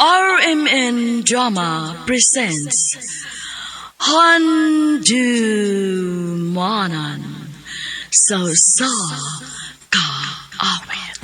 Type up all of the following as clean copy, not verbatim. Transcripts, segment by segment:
RMN Drama presents Handu Manan So Sa Kaawit.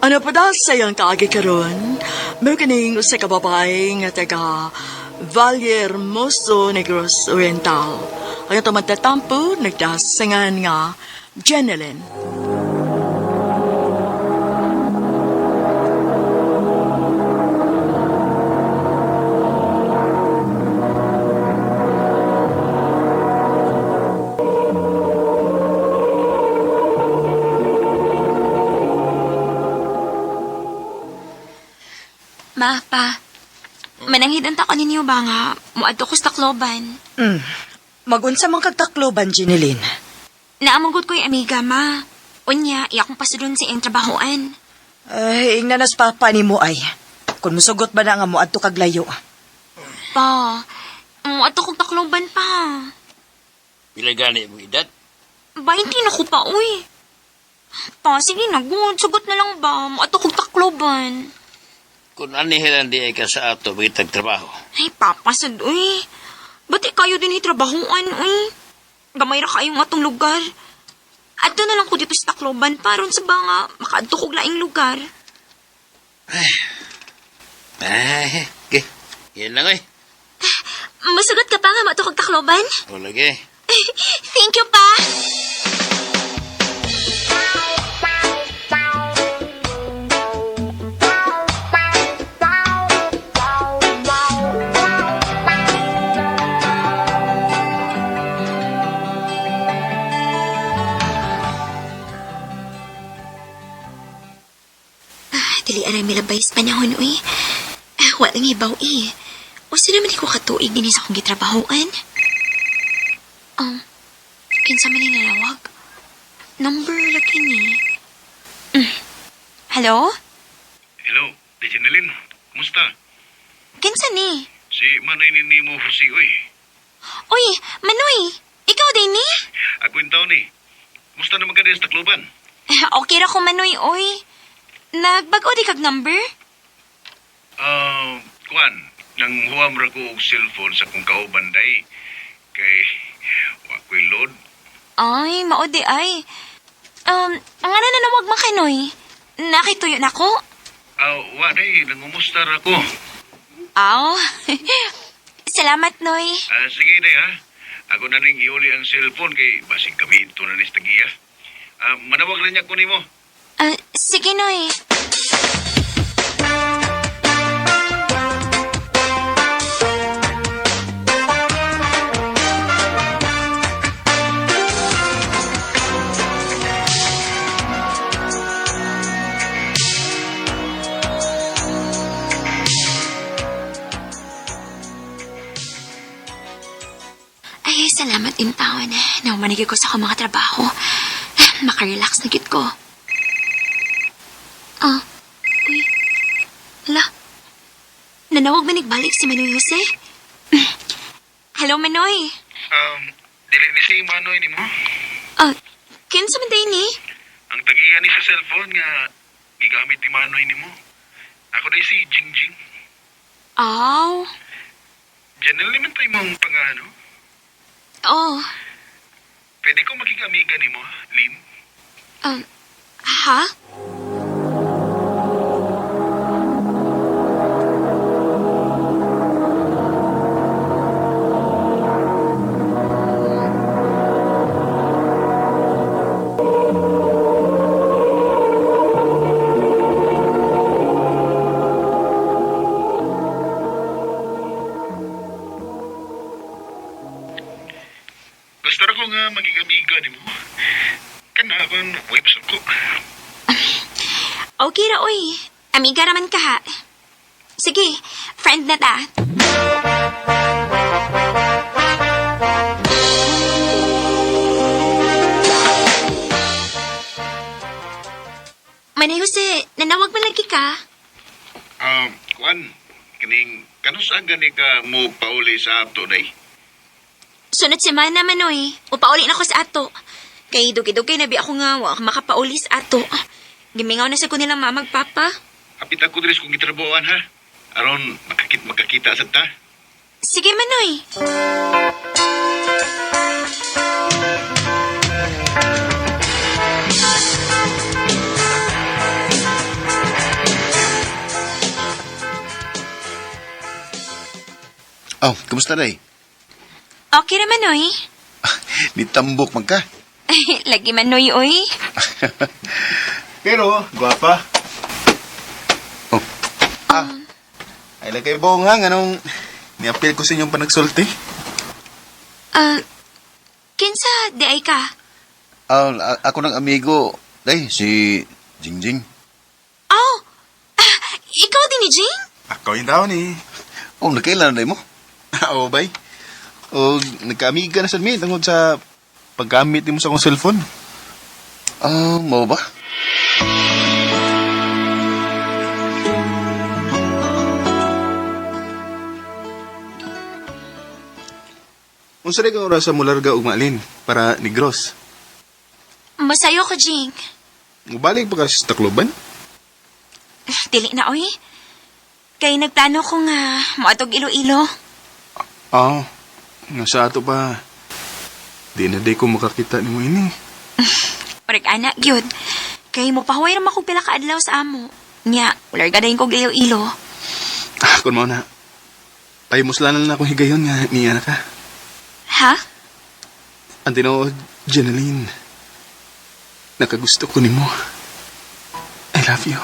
Ano pa da sa iyang kaagi karon? Meron kining usa ka babae nga taga Valle Hermoso, Negros Oriental. Ang atong magtatampo, nagdasingan nga Jeneline. Ma, pa, mananghid ang tako ninyo ba nga, muadto ko sa Tacloban. Magunsa man kag Tacloban, Jeneline. Naamangod ko'y amiga, ma. Unya, iyakong pasudon sa iyang trabahoan. Ay, ingna nas papa ni mo ay. Kung musugot ba na nga mo adto kag layo. Pa, muadto kong Tacloban pa. Pila gani mo edad? Ba, hindi na ko pa, uy. Pa, sige na, good. Sugot na lang ba? Muadto kong Tacloban. Kung anihilan di ay ka sa ato, magitag trabaho. Ay, papasad, uy. Ba't kayo din hitrabahoan, uy? Gamay ra kayo nga atong lugar. Adto na lang ko dito sa Tacloban, paron sa ba nga, makaadto kog laing lugar. Ay, okay. Yan lang ay. Masugot ka pa nga mato kog Tacloban? O lagi. Thank you, pa! Ah, dili aray milabay sa panahon, uy. Ah, walang ibaw, eh. Usa naman ko katuig din sa akong gitrabahoan. Kinsa man ni nalawag? Number lagi ni. Hello? Hello, di Jeneline. Kumusta? Kinsa ni? Si Manoy ni Nemo Jose, oy. Uy, Manoy! Ikaw din ni? Ako yung taon eh. Kumusta naman ka din sa Tacloban? Okay ra ko, Manoy, oy. Nagbago di kag number? Ah, kuan, nang huwam ra ko og cellphone sa kong kauban day. Kay, wa ko'y load. Ay, mao di ay. Ang ano na nawag man kay Noy? Nakituyo na ko? Ah, wa day, nangumusta ra ko. Aw. Salamat, Noy. Ah, sige day ha. Ako na ning iuli ang cellphone kay basing kami ito na ni sa tagiya. Ah, manawag na niya ko nimo. Ah, sige, Noy. Ay, salamat in taon. Naumanigay ko sa akong mga trabaho. Makarelax na gid ko. Ah, uy. Ala. Nanawag man nagbalik si Manoy Jose? Hello, Manoy. Dili ni si Manoy nimo. Ah, kinsa man day ni? Ang tagiya ni sa cellphone nga gigamit ni Manoy nimo. Ako day si Jingjing. Aw. Janelle naman tayo mong pangano. Oh, Pwede ko makikamiga nimo, Lin. ha? Gusto ra ko nga magigamiga nimo. Kana akong website ko. Okay ra, oy. Amiga raman ka, ha? Sige, friend na ta. Manay Jose, nanawag man lagi ka. Kuan, kaning kanus ang gani ka mo pauli sa ato day. Sunod semana man oy. Upauli na ko sa ato. Kay dugay-dugay na bi ako nga wa makapauli sa ato. Gimingaw na sa ko nilang mama ug papa. Hapit ako diri sa kong gitrabahoan ha. Aron makakita sad ta. Sige Manoy. Oh, kumusta day? Okay ra Manoy. Nitambok man ka. Lagi Manoy oy. Pero, gwapa. Oh. Ah. Ay lang kay Bong ha, anong niapil ko sa inyong panagsulti. Ah, kinsa di ay ka? Ah, ako ng amigo, day, si Jingjing. Oh, ah, ikaw din ni Jing? Ako yung tao ni. Oh, nakailan na day mo? Oo, bay. O, nagkaamiga na sa mi tungod sa paggamit nimo sa akong cellphone. Ah, mao ba? Unsa rin kang oras mo larga og maalin para ni Gross? Masayo ko, Jing. Mubalik pa ka sa Tacloban? Dili na, oy. Kay nagplano ko nga moadtog Iloilo. Oo. Nga sa ato pa. Di na di ko makakita nimo ini. Parang ana, gyud. Kay mo pahuway ra man kog pila ka adlaw sa amo. Nya, ular ka dayon kog Iloilo. Ah, kun mao na. Ay, muslanan na akong higayon nga niya na ka. Ha? Ang tinuod, Jeneline. Nakagusto ko nimo. I love you.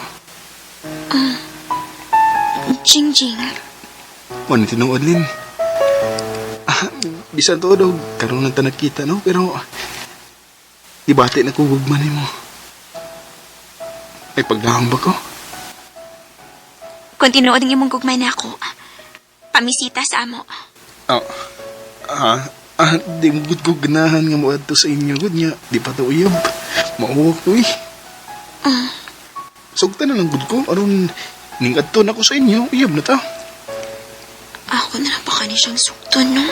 Jing Jing. Wala tinuod, Lin. Ah, bisan tuod og karon lang ta nagkita, no? Pero, gibati na ko gugma nimo. Ay, pagdahong ba ko? Kung tinuod ang imong gugmay na ako, pamisita sa amo. Ah, ah, ah, di mo gud ko ganahan nga moadto sa inyo gud nya. Di pa ta uyab. Mauwak ko eh. Sugtan na lang gud ko aron ning adto na ko sa inyo, uyab na ta. Ako na lang pa kani siyang sukton, no?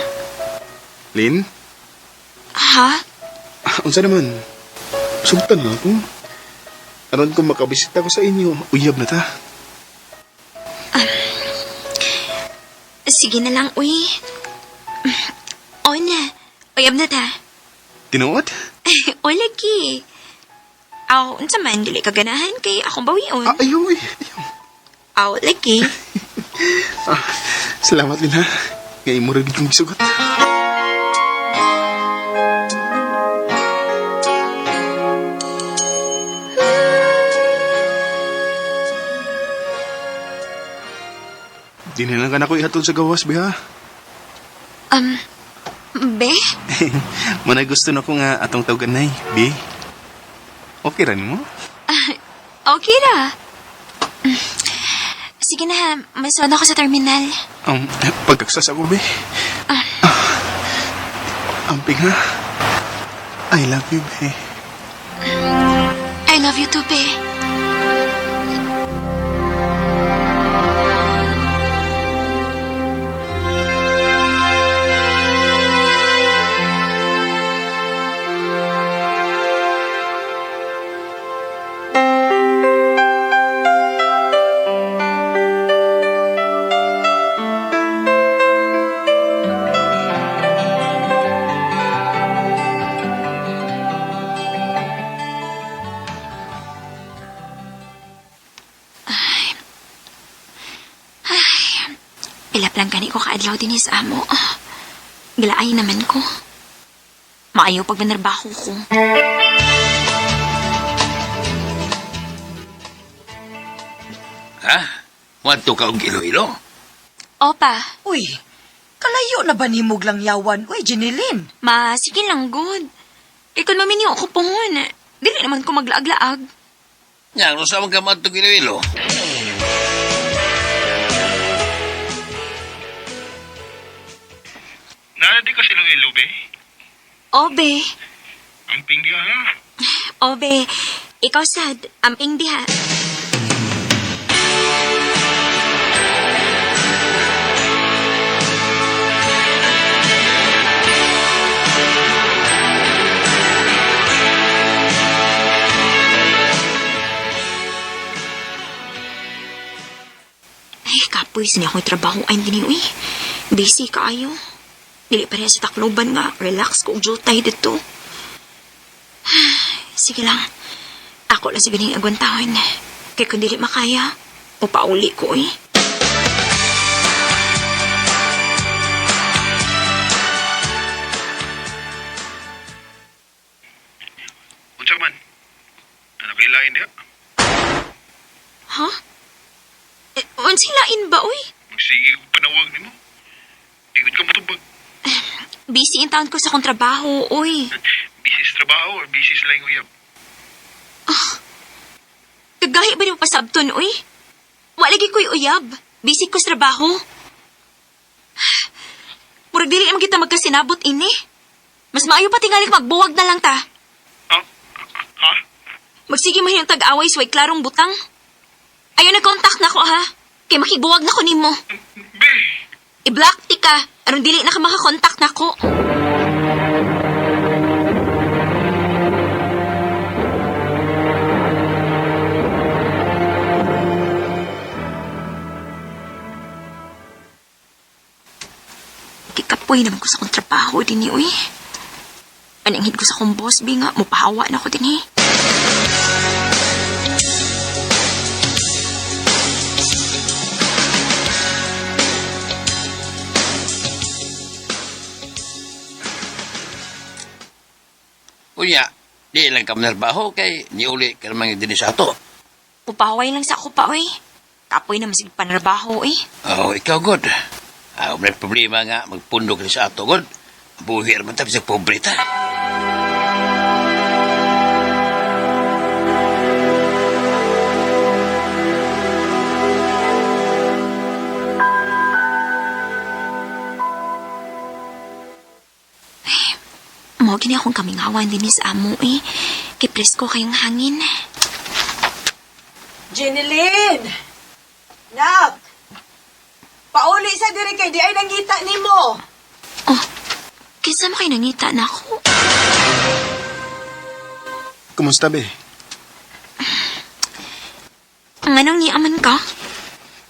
Lin, Ha? ah, unsa naman? Sugtan na ako. Aron kung makabisita ko sa inyo, uyab na ta. Sige na lang, uy. O na. Uyab na ta. Tinuod? O lagi. Aw, unsa man dili ka ganahan kay akong bawion. Ah, ayaw eh. Ayaw. Aw, lagi. Ah, salamat Lin ha. Ngayon mo rin kong gisugot. Di na lang ka na ko ihatol sa gawas, biha. Be? Manay gusto na ko nga atong tawagan nay, bi. Okay ra nimo? Okay ra. Sige na, masuod ako sa terminal. Pagkaksas ako, bi. Ah, amping ha. I love you, bi. I love you too, be. Pila lang gani ko kaadlaw din sa amo. Gilaay naman ko. Maayo pag manarbaho ko. Ha? Wadto ka og Iloilo? Opa, Uy, kalayo na ba nimog lang yawan? Uy, Jeneline. ma, sige lang, good. Kay kung maminyo ako pohon, dili naman ko maglaag-laag. Nya, ano sa man ka maadtog Iloilo? Naa di ko sa Iloilo be. Obe, Amping diha ha. obe, ikaw sad, amping diha. Kapoy sa niya akong trabaho ay dinhi uy. Busy kaayo. Dili pareha sa Tacloban nga relax ko og jutay didto. Sige lang. Ako lang sa ganing agwantahon. Kay kung dili makaya, upauli ko eh. Unsa man? Ano kay lain diha? Ha? Eh, unsay lain ba, uy? Magsige og panawag nimo. Di gud ka motubag. Busy in town ko sa akong trabaho, uy. Busy sa trabaho or busy sa laing uyab? Kagahi ba nimo pasabton, uy? Wa lagi ko'y uyab. Busy ko sa trabaho. Murag dili naman kita magkasinabot ini. Mas maayo pa tingali magbuwag na lang ta. Ah? Ha? Magsige mo yung tag-away suway klarong butang. Ayaw na contact na ko ha. Kay makibuwag na ko nimo. Be! I-block ti ka. Aron dili na ka makakontakt na ko. Kikapoy naman ko sa akong trabaho din ni, uy. Ananghid ko sa akong boss, bi nga, mupahawa na ko din eh. Unya, di lang ka manarbaho kay niuli ka naman dinhi sa ato. Pupaway lang sa ako pa, uy. Kapoy naman sige panrabaho, eh. Oh, ikaw god. Ah, may problema nga magpundo ka sa ato god. Buhi man ta bisag pobre ta. Mao gini akong kamingawan din sa amo, eh. Kay presko kayong hangin. Jeneline! Nak! Pauli sa diri kay di ay nangita nimo. Oh, kinsa mo kayo nangita na ako? Kumusta, be? Ang anong niaman ka?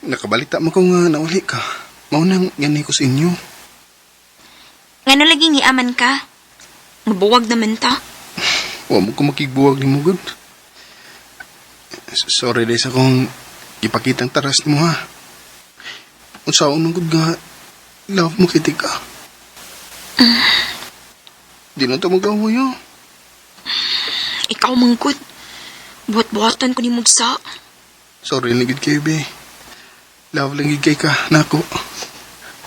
Nakabalita mo ko nga nauli ka. Maunang ganay ko sa inyo. Ngano lagi niaman ka? Mabuwag naman ta. Wa mo ko makigbuwag ni mo, gud. Sorry day sa kong ipakitang taras mo, ha. Unsaon man gud nga love mo kiti ka. Di na to mag-away, ha. Ikaw manggod. Buhat-buhatan ko ni Mugsa. Sorry lang gid kayo, be. Love lang gid kay ka, nako.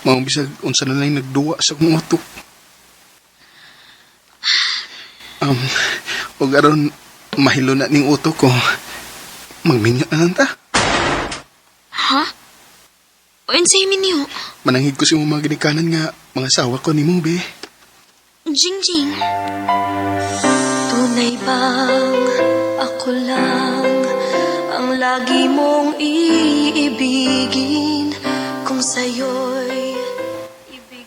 Maong bisag unsa na lang nagduwa sa akong utok. Ug aron mahilo na ning utok ko. Magminyo na lang ta. Ha? O unsay minyo? Mananghid ko sa imong mga ginikanan nga mga asawa ko nimo, be. Jing Jing. Tunay bang ako lang ang lagi mong iibigin kung sa'yo'y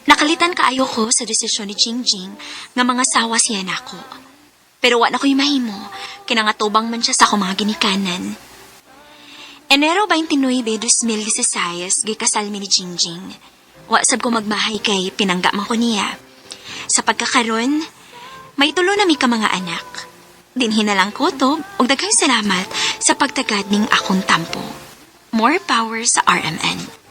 Nakalitan kaayo ko sa desisyon ni Jing Jing nga mga sawa siya nako. Pero wa na ko'y mahimo, kinangatubang man siya sa akong mga ginikanan. Enero 29, 2016, gikasal mi ni Jing Jing. Wa sab ko magmahay kay pinangga man ko niya. Sa pagkakaron, may tulo na mi ka mga anak. Dinhi na lang ko to, ug daghang salamat sa pagtagad ning akong tampo. More power sa RMN.